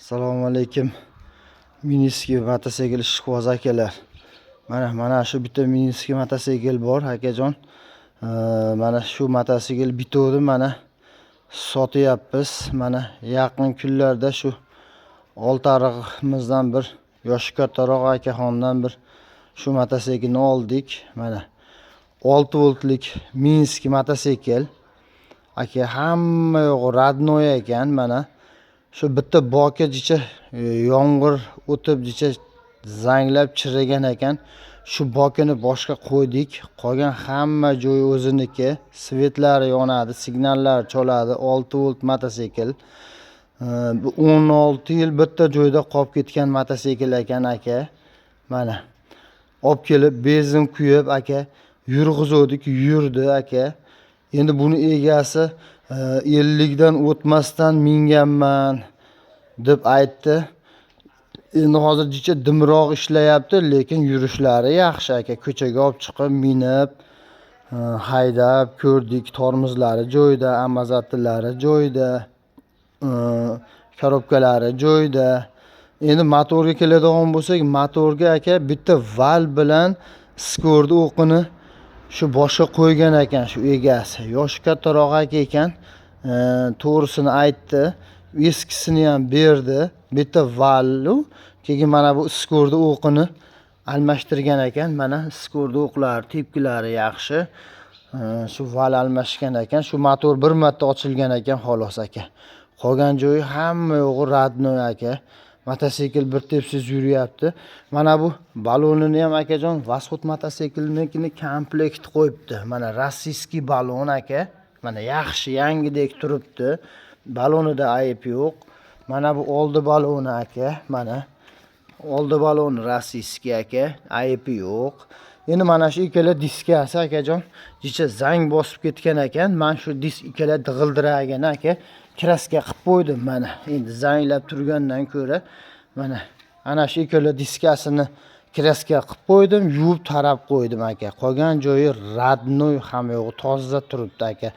Assalomu alaykum. Minskiy mototsikl ishqiboz akalar. Mana shu bitta Minskiy mototsikl bor akajon. Mana shu mototsikl bituvdi, mana sotyapmiz. Mana yaqin kunlarda shu oltarig'imizdan bir yoshi kattaroq akaxondan bir shu mototsiklni oldik. Mana 6 voltlik Minskiy mototsikl. Aka hamma yo'g'i родной ekan mana. Shu bitta boki jicha yomg'ir o'tib jicha zanglab chirigan ekan. Shu bokini boshqa qo'ydik. Qolgan hamma joyi o'ziniki. Svetlari yonadi, signallari choladi. 6 volt mototsikl. Bu 16 yil bitta joyda qolib ketgan mototsikl ekan aka. Mana olib kelib benzin quyib aka yurg'izuvdik, yurdi aka. Endi buni egasi 50 dan o'tmasdan minganman deb aytdi. Endi hozir jicha dimroq ishlayapti, lekin yurishlari yaxshi aka. Ko'chaga olib chiqib minib, haydab ko'rdik. Tormozlari joyida, amazatlari joyida, korobkalari joyida. Endi motorga keladigan bo'lsak, motorga aka bitta val bilan skorni o'qini shu boshqa qo'ygan ekan shu egasi. Yoshi kattaroq aka ekan, to'g'risini aytdi. Eskisini ham berdi. Bitta vallu, keyin mana bu skorni o'qini almashtirgan ekan. Mana skorni o'qlari, tepkilari yaxshi. Shu val almashgan ekan. Shu motor bir marta ochilgan ekan xolos aka. Qolgan joyi hamma yo'g'i родной aka. Mototsikl bir tepsiz yuryapti. Mana bu balonini ham akajon Восход mototsiklnikini komplekt qo'yibdi. Mana rossiyskiy balon aka. Mana yaxshi yangidek turibdi. Balonida ayb yo'q. Mana bu oldi baloni aka. Mana oldi baloni rossiyskiy aka, aybi yo'q. Endi mana shu ikkala diskasi akajon jicha zang bosib ketgan ekan. Men shu disk ikkala dig'ildiragini aka kraska qilib qo'ydim mana. Endi zanglab turgandan ko'ra mana ana shu ikkala diskasini kraska qilib qo'ydim, yuvib tarab qo'ydim aka. Qolgan joyi родной, hamma yo'g'i toza turibdi aka.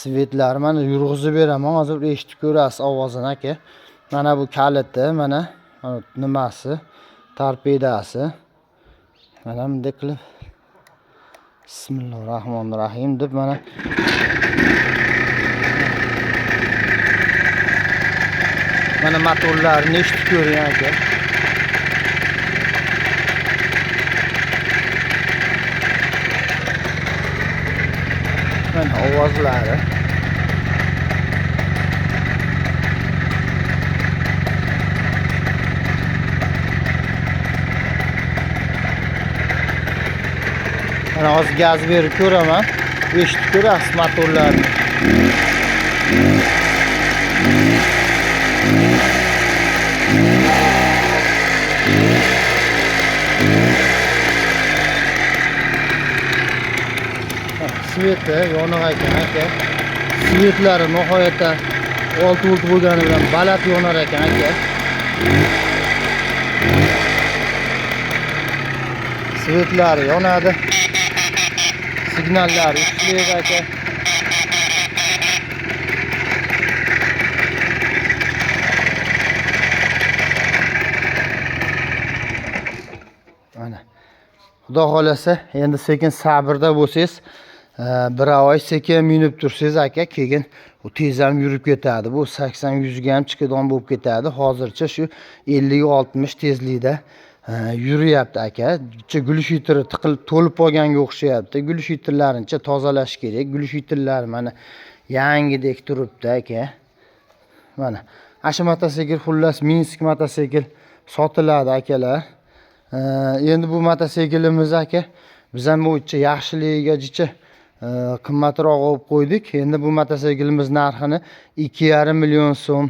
Svetlari mana yurg'izib beraman, hozir eshitib ko'rasiz ovozini aka. Mana bu kaliti, mana nimasi, torpedasi. Mana bunday qilib Bismillahirrohmanirrohim deb mana mana motorlarini eshitib ko'ring aka. Mana ovozlari. Mana hozir gaz berib ko'raman. Eshitib ko'rasiz motorlarni. Sveti yoniq ekan aka. Svetlari nihoyatda 6 volt bo'lgani bilan baland yonar ekan aka. Svetlari yonadi. Signallari ishlaydi aka. Mana Xudo xolasa endi sekin sabrda bo'lsangiz, bir oy sekin minib tursangiz aka, keyin u tez ham yurib ketadi. Bu 80-100 ga ham chiqadigan bo'lib ketadi. Hozircha shu 50-60 tezlikda yuryapti aka. Gulishitri tiqilib to'lib qolganga o'xshayapti. Gulishitrlarini tozalash kerak. Gulishitrlar mana yangidek turibdi aka. Mana shu mototsikl xullas Minsk mototsikl sotiladi akalar. Endi bu mototsiklimiz aka biz ham bu yaxshiligiga jicha qimmatroq olib qo'ydik. Endi bu mototsiklimiz narxini 2,5 million so'm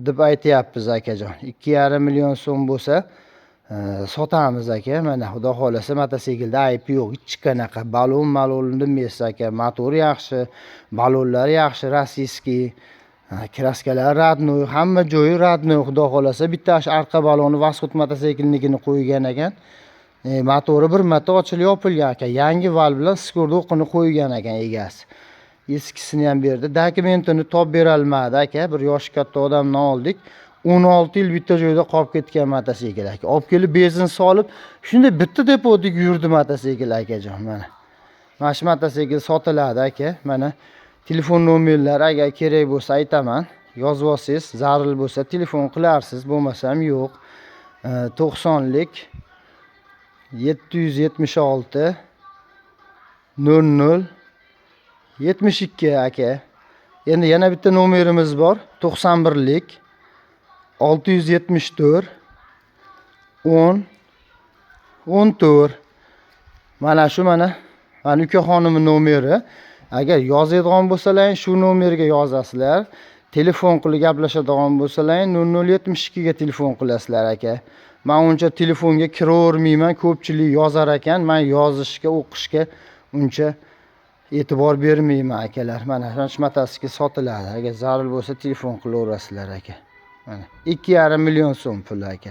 deb aytyapmiz akajon. 2,5 million so'm bo'lsa sotamiz aka. Mana Xudo xolasa mototsiklda aybi yo'q, hech qanaqa balon malon demaysiz aka. Motor yaxshi, balonlar yaxshi, rossiyskiy, kraskalar родной, hamma joyi родной. Xudo xolasa bitta shu arqa baloni Восход mototsiklnikini qo'ygan ekan. Motori bir marta ochilib yopilgan aka. Yangi val bilan skorni o'qini qo'ygan ekan egasi. Eskisini ham berdi. Dokumentini topib berolmadi aka. Bir yoshi katta odamdan oldik. 16 yil bitta joyda qolib ketgan mototsikl aka. Olib kelib benzin solib, shunday bitta depoda yurdi mototsikl akajon mana. Mana shu mototsikl sotiladi aka. Mana telefon nomerlari agar kerak bo'lsa aytaman. Yozib olsangiz, zarur bo'lsa telefon qilarsiz, bo'lmasam yo'q. 90lik 776 00 72 aka. Endi yana bitta nomerimiz bor. 91lik 674 10 14. Mana shu mana ukaxonimning nomeri. Agar yozadigan bo'lsalaring shu nomerga yozasizlar. Telefon qilib gaplashadigan bo'lsalaring 0072 ga telefon qilasizlar aka. Men uncha telefonga kiravermayman, ko'pchilik yozar ekan, men yozishga, o'qishga uncha e'tibor bermayman akalar. Mana shu mototsikl sotiladi. Agar zarur bo'lsa telefon qilaverasizlar aka. Mana 2,5 million so'm puli aka.